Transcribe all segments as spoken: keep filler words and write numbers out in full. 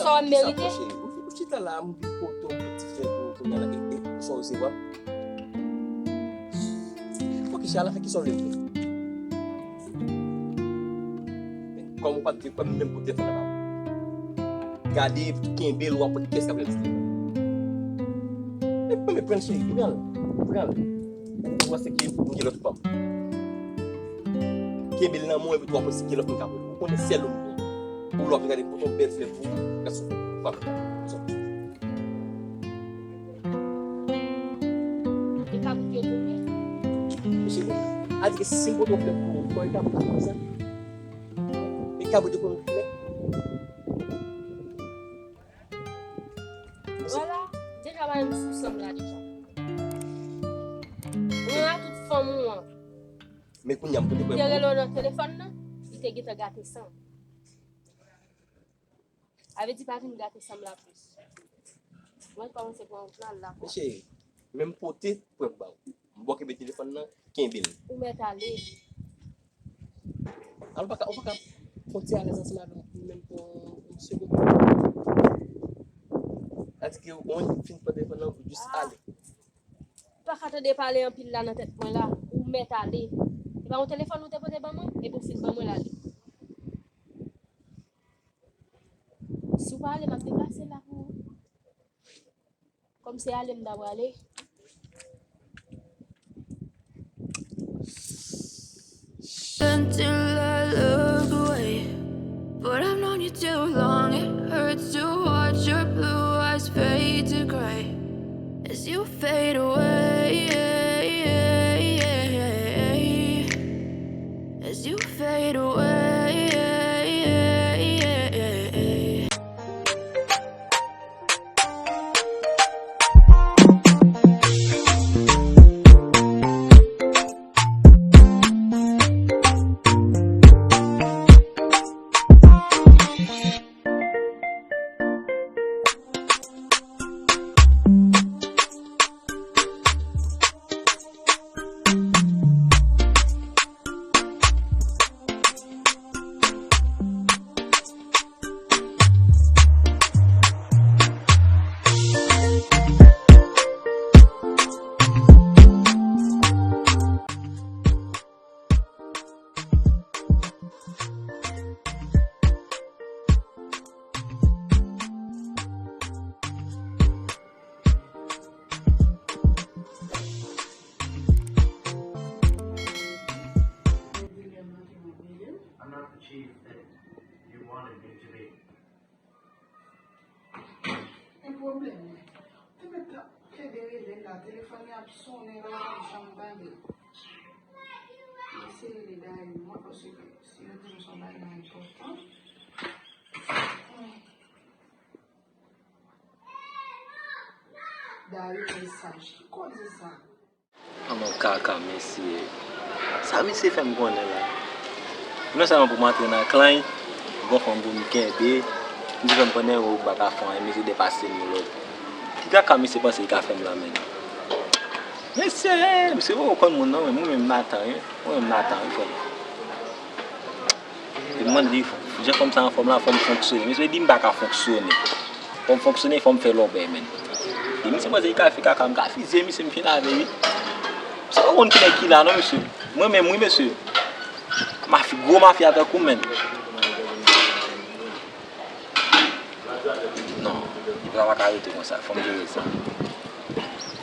Sa w merite. Sa, cheri, ou, ou chita la, m vin kote w pou ti frè pou, pou kounye a la, e, e, sa w resevwa. Ok, chè, a la fen, kisa w vle m fè? Kòm ou pa t vle kwè m, menm pou telefòn nan pa bon. Gade, kenbe l, w ap wè kiyès k ap rele telefòn. E, men pran l, cheri, pran l, pran l. Ou, ou panse ke m gen lòt fanm. Kenbe l nan men w, epi tou w ap wè si gen lòt moun k ap rele w. Ou konnen sèl ou m gen. Ou lòt gade pou yon bèl flè pou ou, gason. Fanm. E kabrit yo tou vre? Mesye, bon, a di ke si m pote yon flè pou ou, fò e kabrit yo konn sa. E kabrit yo konn flè. Vwala, deja bagay m sou san m la deja. Ou menm ak tout fanm ou an. Men kounye a m pote prèv. Te rele w nan telefòn nan, li te gentan gate san. A vle di pa vin gate san m la plis. Mwen kòmanse pran wout la, l la pran. Mesye, men m pote prèv ba ou. M bò kenbe telefòn nan, kenbe l. Ou mèt ale. Al, ou pa ka, ou pa ka pran ti alèz ansanm avè m pou menm pou yon segonn. Sa di ke ou fin pran telefòn nan, ou jis ale. Ou pa ka tande pale anpil la nan tèt mwen la. Ou mèt ale. Se pa yon telefòn ou te pote ban mwen? Epi ou fin ban mwen l ale. Si w pa ale, m ap deplase la pou ou. Kòm se ale m ta prale. Until I look away. But I've known you too long, it hurts to watch your blue eyes fade to gray as you fade away. As you fade away. I'm not the chief that you wanted me to be. Men pwoblèm nan, te mèt ap plede rele l la, telefòn li ap sonnen la, w p ap janm tande l. M eseye rele Dayou an, paske si yo di m se yon bagay enpòtan. Dayou mesaj, ki koze sa? An, non, kaka, mesye. Sa misye fè m konnen la? Non sèlman pou m antre nan klan, gon fanm pou m kenbe, misye fè m konnen ou pa ka fè anyen, misye depase m lòd. Ki kaka misye panse li ka fè m la menm? Mesye, misye poko konn moun non, men mwen menm m atan wi, mwen menm m atan wi, frè m. Li mande, jan fanm sa anfòm la, fò m fonksyone. Mesye di m pa ka fonksyone. Fò m fonksyone, fò m fè lòbèy, menn. Di misye panse li ka fè kaka, m ka fizye misye, m fin avè li. Misye pa konn kilè ki la, non, mesye. Mwen menm, wi, mesye. Mafi, gwo mafya tankou m, menn. Non, li pa, pa ka rete konsa. Fò m jere sa.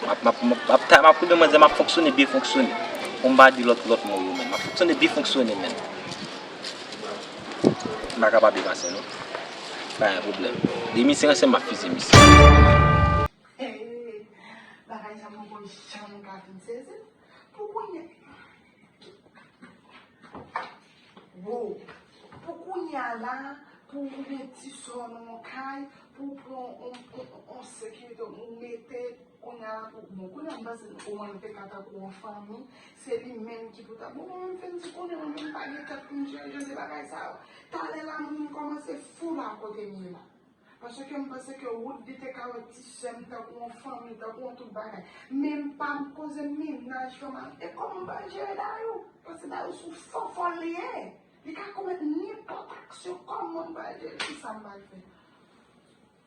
M ap, m ap, m ap, m ap ta-, m ap rive mwen di m ap fonksyone, byen fonksyone. Pou m pa di lòt, lòt mo yo, menn. M ap fonksyone, byen fonksyone, menn. M pa kapab efase, non. Pa gen pwoblèm. Demen se ansanm m ap fizye misye. Bagay sa mwen poko janm ka fin sezi. Pou kounye Wo, pou kounye a la, pou w gen ti sò nan yon kay, pou w pran yon, yon, yon, yon sekirite, ou mete, kounye a la, pou, bon, kounye a m panse ou mwen te ka tankou yon fanmi, se li menm ki pou ta, bon, mwen menm fè m di konnen mwen menm pa gen tèt pou m jere jan de bagay sa yo. Talè la, moun kòmanse fou la kote m ye la. Paske m panse ke Woodly te ka wè ti sè m tankou yon fanmi, tankou yon tout bagay. Men m pa koze mennaj fanm an. E kòman m pral jere Dayou? Paske Dayou se yon fanfòl li ye. Li ka komèt nenpòt aksyon. Kòman m pral jere? Kisa m pral fè?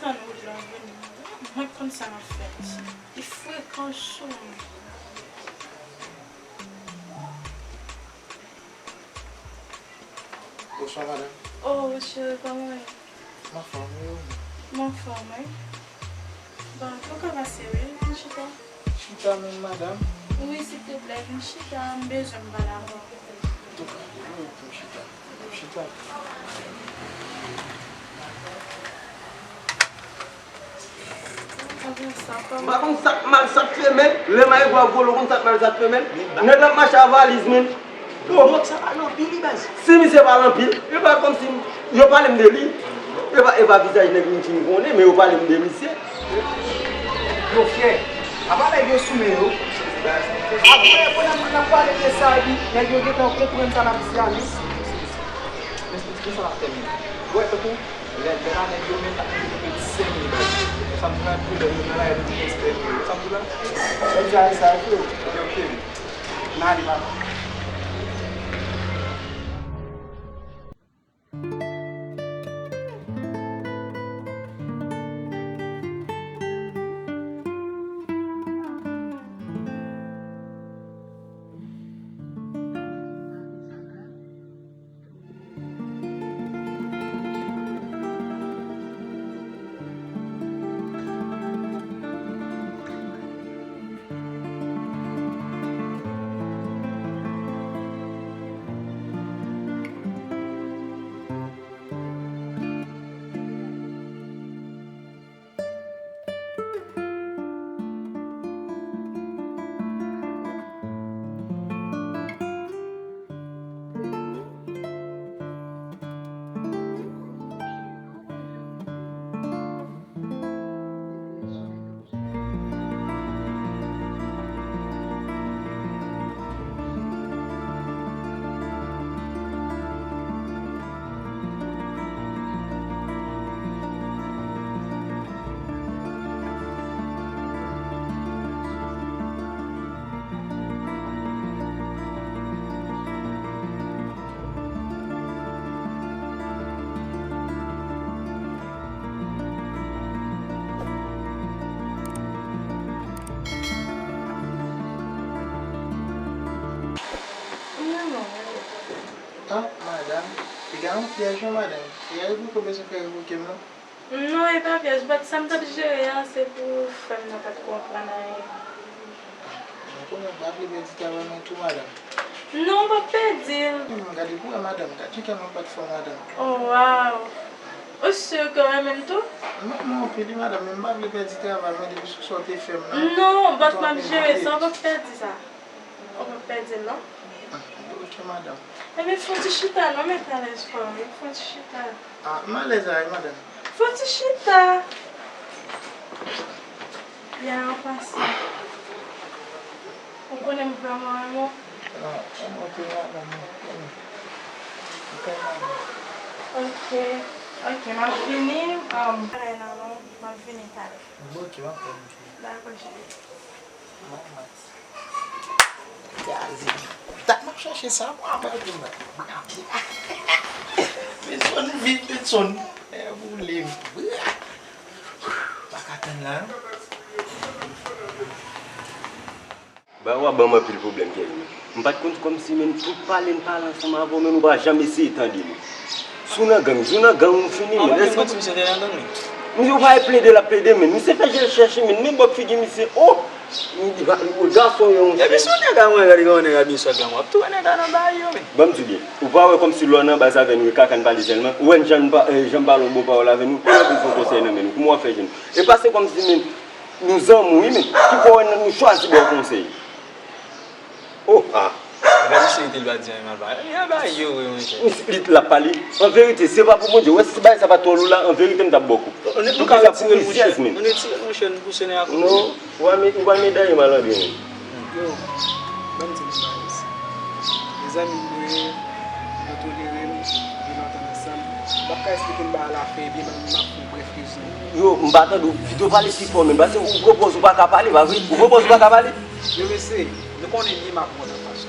Tann wout lan vini. Mwen konn sa m ap fè isi. Li frekan sou mwen. Bonswa, madanm. Oh, cheri, kòman w ye? M anfòm, e ou menm? M anfòm, wi. Bon, nou ka pase, wi, vin chita. Chita menm, madanm? Wi, silteplè, vin chita, m bezwen m pale avè w. Antouka, vin pou m chita. Chita. M pa konn sa k mal, sa k femèl. Lè mayi gwa vole, ou konn sa k mal, sa k femèl. Nèg la ap mache a valiz, menm. Donk sa pa l anpil, wi, baz. Si misye pa l anpil, e pa kòmsi yo pale m de li. E pa, e pa vizaj nèg Minti m konnen, men yo pale m de misye. Yo fyè. Apa nèg yo sou men yo? Apre, pandan n ap pale de sa, epi nèg yo gentan konprann sa n ap di a, wi. Men, men sa n ap fè menm. Ou wè, tankou, lè, lè la nèg yo menm, nèg yo met senk mil baz. Sa m di la, tou lè yo nan la, yo met senk mil. Sa m di la? Sa m di a, sa, frè. Ok, ok. N ale, papa. Ah, madanm, piga yon pyèj wi, madanm. Piga revoke w bezwen fè revoke m non. Non, e pa pyèj, but sa m t ap jere a, se pou frè m nan pa t konprann anyen. Mwen konnen w pa vle pèdi travay mwen tou, madanm. Non, w p ap pèdi l. Menm gade pou wè, madanm, gade jan kè mwen bat fò, madanm. Oh, wow. Ou si ke w renmen m tou? M renmen w anpil wi, madanm, men m pa vle pèdi travay mwen depi sou sa w te fè m nan. Non, but m ap jere sa, w p ap pèdi sa. Ou p ap pèdi l non. Ok, madanm. Ebyen, fè yon ti chita non, mete alèz kò w wi, fè yon ti chita. Ah, m alèz la wi, madanm. Fè yon ti chita. Byen anpasan. Ou konnen m vrèman renmen w. Ah, ou renmen w tou, madanm, m konnen. M konnen, madanm. Ok, ok, m ap vini, um, bagay la non, m ap vini talè. Ok, m ap tann ou. Dakò, cheri. Kraze. Dat m ap chache sa, mwen apèl pou mwen. Benson, viv Benson. Lè boule m. Pa ka tann la, non. Ba w ap ban m anpil pwoblèm, Kevin. M pa t konn kòmsi, menn, tout pale n pale ansanm avè w, menn, ou pa janm eseye tande m. Si w nan gang, si w nan gang, ou fini, menn. Èske ou... Misye pa plede, l ap plede, menn. Misye fè je l chèche, menn. Men bòk figi misye, oh! Gason yo, monchè. Epi si w nèg a mwen, gade kòman nèg a byen sòt gang, w ap tou wè nèg a nan bagay yo, menn. Ban m di w byen. Ou pa wè kòmsi lè w nan baz avè n, wi, kaka n pale sèlman. Ou wè n jan n pa, eh, jan n pale yon bon pawòl avè nou. Ou pa bezwen konsèy nan men nou. Kòman w ap fè jwenn? E pase kòmsi, menn, nou zanmi, wi, menn. Ki fè w wè nou chwazi ba w konsèy? Oh, ah. Gade misye te l pa di anyen mal pa. Li nan bagay yo vre, monchè. Misye, li t ap pale. An verite, se pa pou Bondye. Wè, si bagay sa pa t twò lou la, an verite, m t ap ba w kou. Nou ka retire l, monchè. Nou retire l, monchè, nou pouse nèg a kote. Non, ou pa me-, ou pa medaye malandren, menn. Yo, ban m di nou bagay sa. Mezanmi, m ye, yo tolere m, gen lontan ansanm. M p ap ka esplike m bagay la fè byen, men m ap fè yon brèf rezime. Yo, m pa tande w. Pito pale pi fò, menn, paske ou pran pòz ou pa ka pale, pa vre? Ou pran pòz ou pa ka pale? Yo, mesye, nou konnen byen m ap pran nan fason.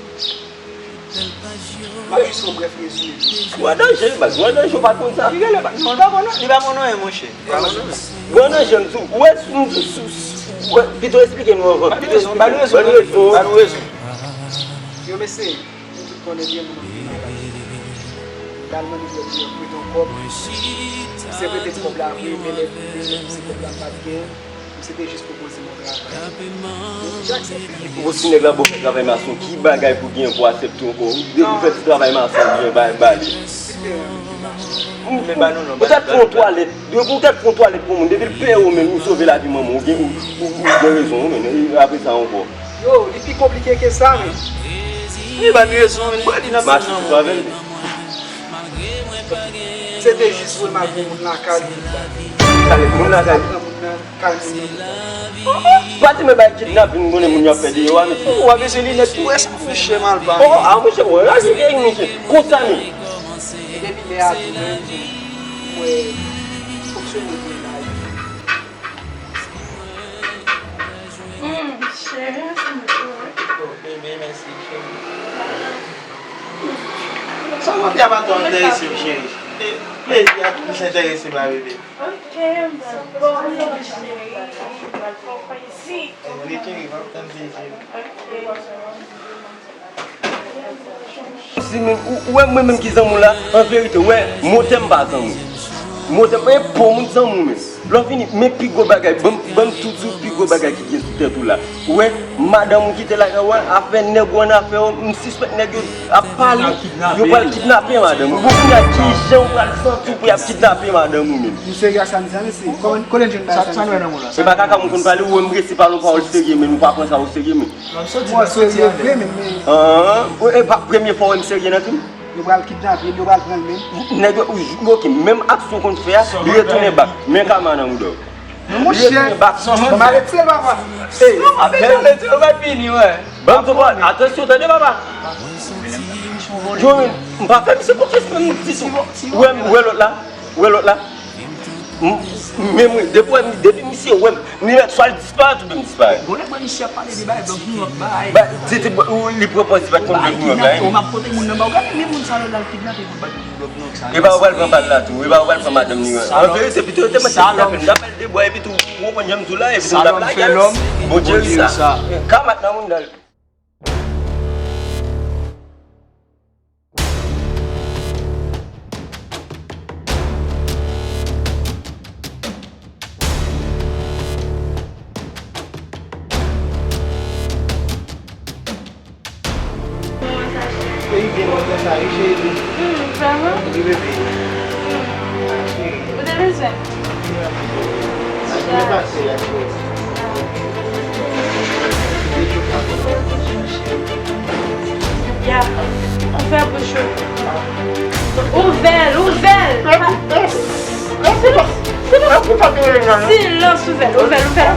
M ap jis fè yon brèf rezime. Ou an danje, baz, ou an danje, ou pa t konn sa. Li genlè pa, non, li pa konn, li pa konn anyen, monchè. Li pa konn anyen. Ou an danje, m di w. Ou wè, m di w, ou wè, pito esplike nou anvan. Pito esplike nou. Ba nou rezon, ba nou rezon. Yo, mesye, nou tout konnen byen moun nan vin anba. L al nan milyè pou l prete yon kòb. Misye prete m kòb la vre, men lè, lè misye kòb la m pa t gen. Misye te jis pwopoze m yon travay. Mwen toujou aksepte. Ou si nèg la ba w fè travay mason, ki bagay pou gen pou aksepte ankò? Depi w fè ti travay mason, ou byen ba, ba li. Ou t ap fè yon twalèt, depi w t ap fè yon twalèt pou moun, depi l peye w menm, ou sove lavi manman w, ou gen, ou, ou, ou gen rezon wi, men apre sa ankò. Yo, li pi konplike ke sa, men. Li ba n rezon, men li nan mache pito avè l. Se te jis vre m al pran moun lakay li. Kale moun lakay li. Pran moun nan kay moun nan. Pa di men bay kidnapin, m konnen moun yo ap fè deyò a, mesye. Ou ap bezwen linèt tou, èske ou chè mal pa? Oh, ah, monchè, mwen raje gen misye. Konsa menm. E depi lè a tou, menm, mwen fonksyone byen la. Hmm, cheri, se mwen tou, wi. Oh, bebe, mèsi, cheri. Sa w ap fè a pa twò enterese m, cheri. E plezi a ki plis enterese m la, bebe. Ok, m dakò, cheri. M pral fè w plezi. Rete, cheri, m ap tann plezi m. Ok. Si menm, ou, ou wè mwen menm ki zanmi w la, an verite, ou wè, motè m pa zanmi w. Motè m, e bon moun zanmi w menm. Lè w fini, men pi gwo bagay, ban m, ban m tou di w pi gwo bagay ki gen sou tèt ou la. Ou wè, madanm ou kite lakay ou a, afè nèg ou annafè yo, m sispèk nèg yo ap pale, yo pral kidnape madanm ou. Bon, kounye a, kijan ou pral santi w pou y ap kidnape madanm ou menm? Nou serye ak sa, mezanmi, se kòman, kote n jwenn bagay sa, mesye? E pa kaka moun konn pale, ou wè m resi pale yon pawòl serye, men nou pa pran sa o serye, men. Mwen serye vre, men, men. An, e pa premye fwa w wè m serye nan krim? Yo pral kidnape l, yo pral pran l menm. Nèg yo, ok, menm aksyon konn fè a, li retounen bak. Men kama nan mouda w. Men monchè, m arete l, papa. Ey, non, m ap ede l, yo pa t vini, wè. Ban m tou pale, atansyon, tande, papa. Yo, m pa fè misye konfyans menm ditou. Wè, wè lòt la, wè lòt la. M, men mwen, depi wè, depi misye wè m, li mèt swa l disparèt oubyen m disparèt. Bon, lè mwen misye ap pale de bagay, blòk New York, bay. Ba, se te, ou, li pran pòz li pa t konn blòk New York la, wi. M ap pote moun nan ba ou, gade, men moun sa yo l al kidnape pou bay blòk New York sa. E pa ou pral pran bal la tou, e pa ou pral pran madanm li, wi. An verite, pito yo te mèt kidnape m, ta pral debwa, epi tou, ou konprann jan m di w la, epi tou m t ap lage l. Bon, Jerry sa. Kamat nan moun nan. Hmm, vrèman? Wi, bebe. Hmm. Ou te bezwen? Sa ki pase a, cheri? Ya, ouvè bouch ou. Ouvè l, ouvè l. Silans, ouvè l, ouvè l, ouvè l,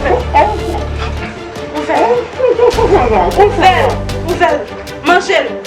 ouvè l. Ouvè l. Ouvè l, ouvè l. Manje l.